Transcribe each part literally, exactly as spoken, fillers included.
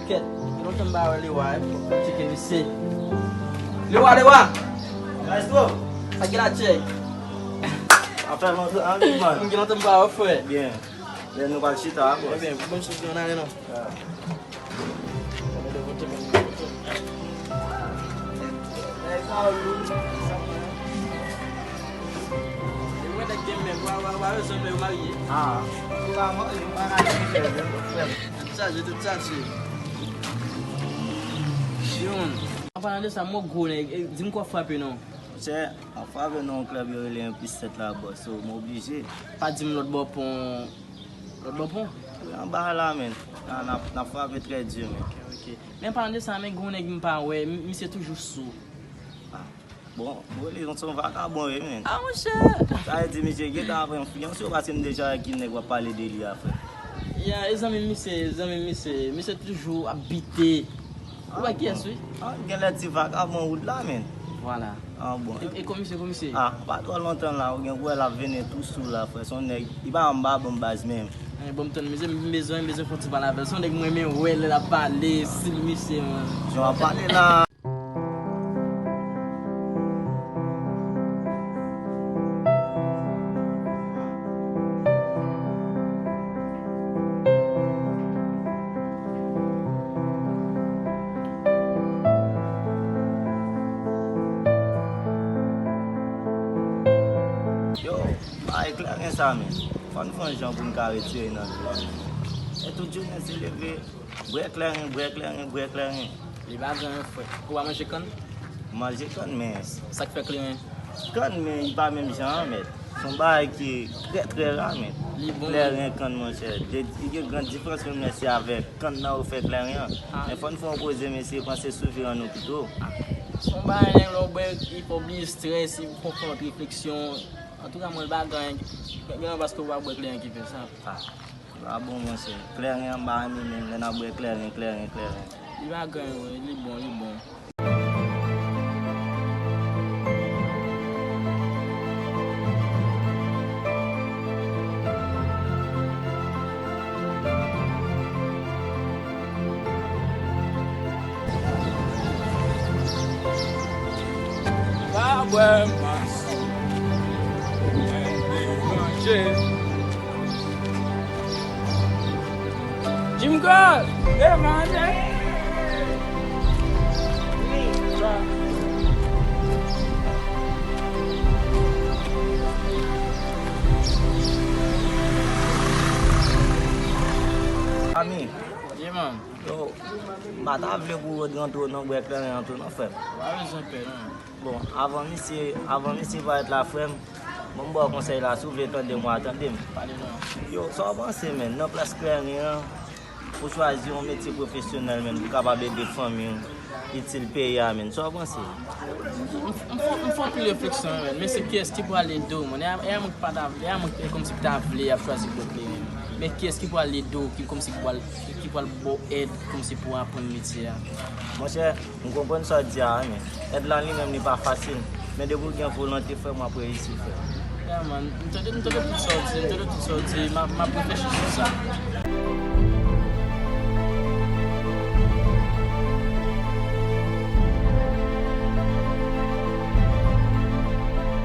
Kèt, gen lontan m pa wè Lewa, eh, fòk mwen tcheke misye. Lewa, Lewa! Maestro! Sa gen la, tchèk? Afè lontan, an, big man. M gen lontan m pa wè w, frè. Byen. Lè nou pral chita, bòs. Ebyen, bon, m sot nan ale non. Ah. Tout chaje, tout chaje. Yon. An palan de sa, mwen gwo nèg, e, di m kwa frape non. Monchè, an frape nan yon klèb yo rele en plis sèt la, bòs, so, m oblije. Pa di m lòt bò pon, lòt bò pon? Wi, anba la, men. N a, n a, n a frape trè di, men. Ok, ok. Men an palan de sa, men gwo nèg m pa wè, m, misye toujou sou. Ah. Bon, bon, li se yon vakabon, wi, men. Ah, monchè! Sa vle di, misye gentan ap enfliyanse w paske m deja wè ki nèg w ap pale de li a, frè. Ya, e zanmi misye, zanmi misye, misye toujou ap bite. Ou wè kiyès, wi? Ah, gen lè ti vakabon wout la, men. Vwala. Ah, bon. E, e komisè, komisè? Ah, pa twò lontan la, ou gen wè l ap vene tou sou la, frè. Se yon nèg, li pa anba bon baz menm. Eh, bon, m tann misye, m bezwen, m bezwen fè yon ti pale avè l. Se yon nèg mwen renmen wè lè l ap pale, stil misye, man. Jan w ap pale la. Yo, bay kleren sa, men. Fò n fè yon jan pou n ka retire nan dlo a. E tout jounen se leve, bwè kleren, bwè kleren, bwè kleren. Li pa gen anyen, frè. Ou pa manje kann? Manje kann, men. Sa k fè kleren? Kann, men li pa menm jan an, mèt. Se yon bagay ki trè, trè ra, mèt. Li bon, kleren, kann, monchè. De, li gen gran diferans menm lè se avèk kann nan yo fè kleren an. Ah. Men fò n fè yon koze, mesye, panse sou vi an nou pito. Ah. Se yon bagay, nèg, lè w bwè, li fè w bliye estrès, li fè w fè lòt refleksyon. Antouka, mwen, l pa gen anyen. Gen anyen paske w pa bwè kleren ki fè sa. Ah. Li pa bon, monchè. Kleren an m pa renmen menm lè n ap bwè kleren, kleren, kleren. Li pa gen, wi, li bon, li bon. Pa bwè mas, men li manje. Jim Crow, e manje. Ami. Yeah, man. Yo, m pa ta vle pou Rod rantre w nan bwè kleren an tou non, frè m. Pa bezwen pè, non. Bon, avan misye, avan misye parèt la, frè m, bon, m ba w konsèy la, si w vle tande m, w a tande m. Pale non. Yo, sa w panse, men, nan plas kleren an, ou chwazi yon metye pwofesyonèl, men, pou kapab ede fanmi w, itil peyi a, men. Sa w panse? M, m, m fè, m fè anpil refleksyon, men, men se kiyès ki pral ede w, men? E a, e a moun ki pa ta vle, e a moun ki kòmsi ki ta vle ap chwazi bwè kleren. Men kiyès ki pral ede w, ki kòmsi ki pral, ki pral ba w èd, kòmsi pou w aprann metye a? Monchè, m konprann sa w di a, men èd la li menm li pa fasil. Men depi w gen volonte, frè m, w ap reyisi, frè. Yeah, man. M tande, m tande tout sa w di, m tande tout sa w di. M ap, m ap reflechi sou sa.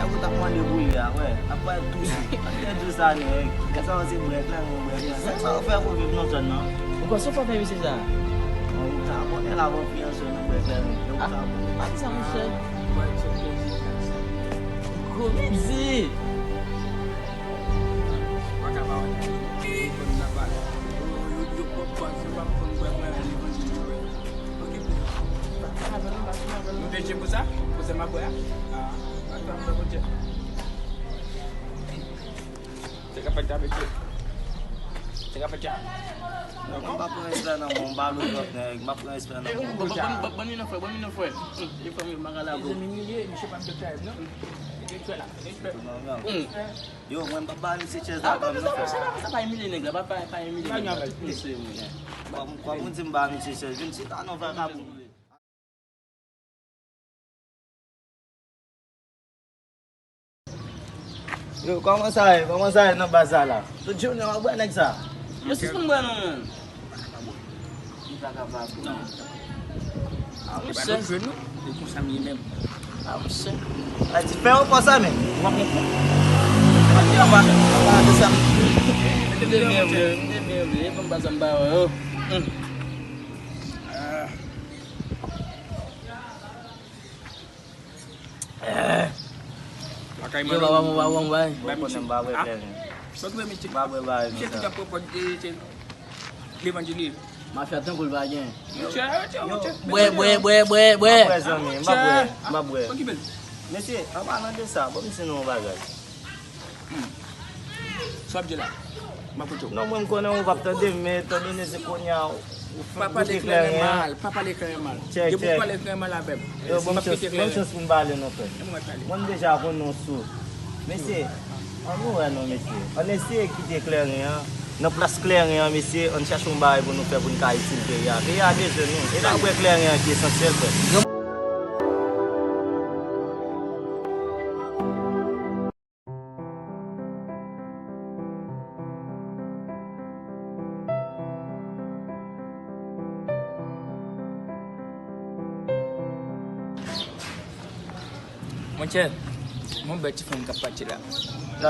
Nèg ou t ap mande pou li a, wè. N ap pale tou sou. Ann fè tou sa, nèg. Nèg sa yo se bwè kleren, bwè kleren. Nèg sa yo fè pou viv nan zòn nan. Ou panse w pa fè misye sa? Bon, ou ka abòne la, bon, fiyanse nan bwè kleren. Ou ka abòne. Pa di sa, monchè. Komedi! Nou veje pou sa? Pou sa m ap wè a? Ah, pa t ap fè kote. Se ka fè dja, mesye. Se ka fè dja. Non, m pa pran respè nan men w, m pa vle w twòp, nèg. M pa pran respè nan men w. Ban, ban, ban, ban li non, frè, ban li non, frè. Hum, li fè m mal a la go. Mezanmi, misye pa t dwe trahim, non. Li te fè la, li te fè. Non, non. Hum. Yo, mwen m pa ba misye chèz la, ban m non, frè. Sa pa, sa pa imilye nèg la, pa, pa, pa imilye nèg la. Tout moun se moun. Kòm, kòm ou di m ba misye chèz, vin chita non, frè, ka pou. Yo, kòman sa ye? Kòman sa ye nan baz la la? Tout jounen w ap bwè nèg sa? Yo sispann bwè non, man. M Non. Ah, ou pa konn jwe, non? Se konsa m ye menm. Ah, monchè. A di fè ankò sa, men. W ap yon kou. Ann di anba. Anba de sa. M te byen vle, m te byen vle. Ban m pa sa m pa wè yo. Hum. Ah. Yo, papa, mwen pa wè, mwen pa wè. Bay misye. Mwen pa wè klè, men. Mwen pa wè, bay misye. Misye ki t ap pran pòt, e, se levanjil li. Mafya tankou l pa gen. Monchè, monchè, monchè. Bwè, bwè, bwè, bwè, bwè. M ap bwè, zanmi, m ap bwè, m ap bwè. Mesye, an palan de sa, ban m di nou yon bagay. Hmm. Sa w ap di la? M ap koute w. Non, mwen, m konnen ou p ap tande m, men etan done se kounye a ou fin koute kleren an. Pa pale kleren mal, pa pale kleren mal. Depi w pale kleren mal avè m, m ap kite kleren. Ban m chans pou m pale non, frè. Mwen deja konnen w sou. Mesye, ann nou wè non, mesye. Ann eseye kite kleren an. Nan plas kleren an, mesye, ann chache yon bagay pou nou fè pou n ka itil peyi a. Peyi a bezwen nou. E pa bwè kleren an ki esansyèl, frè. Monchè, mwen bèl ti fanm k ap pati la.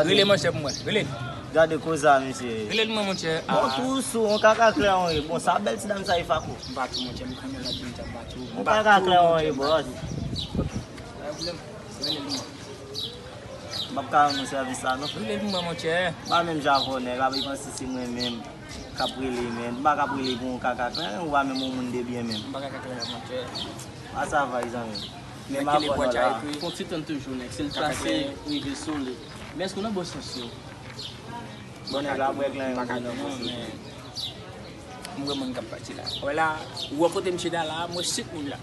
Rele monchè pou mwen, rele. Gade koze a, mesye. Rele l mwen, monchè. Bon, tou sou, yon kaka kleren, wi. Bon, sa bèl ti dam sa, e fako. M pa tou, monchè, m konn yon lòt moun ki ap pati. Yon kaka kleren, wi, bòs. Pa gen pwoblèm. Rele l mwen. M p ap ka rann ou sèvis la, non, frè. Rele pou mwen, monchè. M pa menm jan avè w, nèg la, li panse se mwen menm k ap rele, men. M pa k ap rele pou yon kaka kleren, ou pa menm yon moun de byen menm. M pa kaka kleren, monchè. A sa va, zanmi. Men m avè w la. Fon ti tann toujou, nèg. Si l pase, rive sou li. Men èske w nan bon sans ou? Bon, nèg la bwè kleren, m pa ka di non, men. M wè moun k ap pati la. Wè la, ou wè kote misye ta la, mwen senk moun la.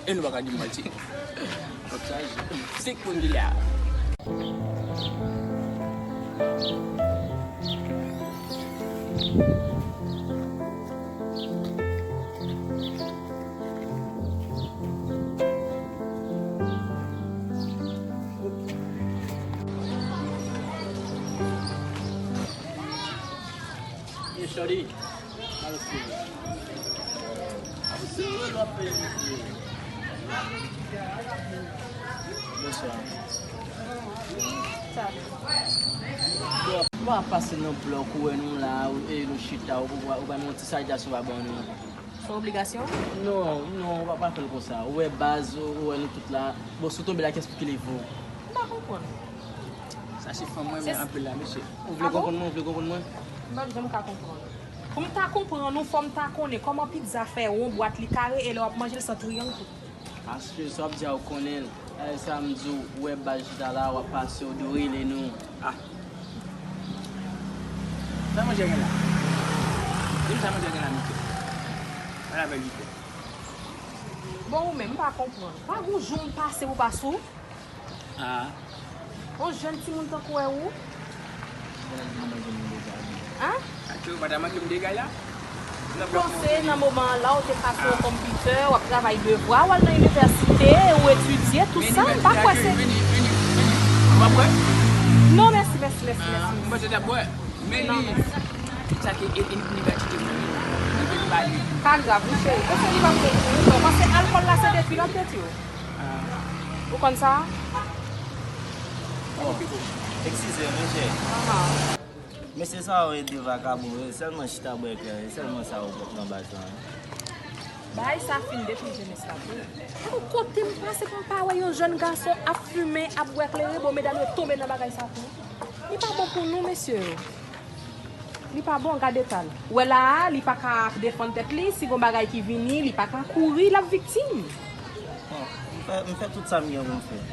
E nou pa ka di m manti. Senk moun ki la. Hey, shorty. Bonswa. Bon, ap pase nan blòk, ou wè nou la, ou, e nou chita, ou, ou, ou ba nou yon ti saltasyon pa ban nou. Se yon obligasyon? Non, non, ou pa, pa fè l konsa. Ou wè baz, ou, ou wè nou tout la. Bon, si w tonbe la, kiyès pou ki leve w? M pa konprann. Sa se fanm mwen renmen anpil la, mesye. Ou vle konprann mwen, ou vle konprann mwen? M p ap janm ka konprann. Pou m ta konprann ou, fò m ta konnen kòman pizza fè won, bwat li kare, e lè w ap manje l san triyang tou. Paske sa w ap di a, ou konnen l. E sa m di w, ou wè baz chita la, w ap pase, ou dwe rele nou. Ah. Sa manje gen la? Di m sa manje gen la, mesye. Pale avè l vit fè. Bon, ou menm, m pa konprann. Pa gon jou m pase ou pa sou. Ah. On jèn timoun tankou w, ou? An? Atchou, ou pa ta manke m dega la? Ou panse nan moman an la, ou te ka sou yon konpitè, w ap travay devwa, w al nan inivèsite, ou etidye, tou sa, m pa kwè se. Ou pa bwè? Non, mèsi, mèsi, mèsi, mèsi. M panse w t ap bwè. Men li, sa ke e, e, inivèsite pou li. Li vin ba li. Pa grav, wi, cheri. Panse li p ap detwi ou, non. Panse alkòl la se detwi l ap detwi w. Ou konn sa? Oh, eskize m, wi, cheri. Mesye sa yo e de vakabon, yo sèlman chita bwè kleren, e sèlman sa yo pran nan baz lan. Bagay sa fin detwi jenès la tou. Bon, kote m pase pou m pa wè yon jèn gason ap fimen, ap bwè kleren, bon, medam yo tonbe nan bagay sa tou. Li pa bon pou nou, mesye yo. Li pa bon, gad eta l. Ou wè la a, li pa ka defann tèt li, si gon bagay ki vini, li pa ka kouri, l ap viktim. Bon, m fè, m fè tout sa m gen pou m fè.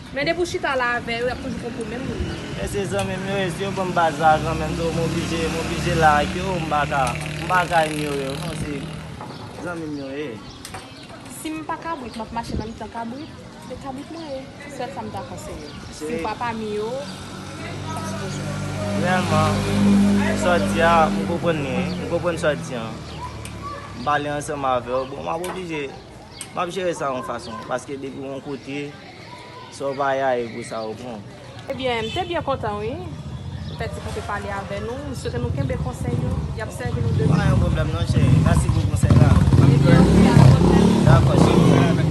Men depi w chita la avè yo, y ap toujou konprann menm moun nan. Men se zanmi m yo ye, si yo ban m baz la kanmenm, tou m oblije, m oblije la ak yo, m pa ka, m pa ka inyore yo, non, se zanmi m yo ye. Si m pa kabrit, m ap mache nan mitan kabrit, se kabrit mwen ye. Sèl sa m ta konseye. Si m pa pami yo, m pa sipoze. Reyèlman, sa w di a, m konprann li, m konprann sa w di a. M pale ansanm avè w, bon, m ap oblije, m ap jere sa yon fason, paske depi w yon kote, sa w pa ye a, e pou sa w pran. Ebyen, m te byen kontan, wi. Fè ti kanpe pale avè nou. M swete nou kenbe konsèy yo. Y ap sèvi nou demen. Pa gen pwoblèm non, cheri. Mèsi pou konsèy la. Ebyen, ok, a la pwochèn. Dakò, cheri.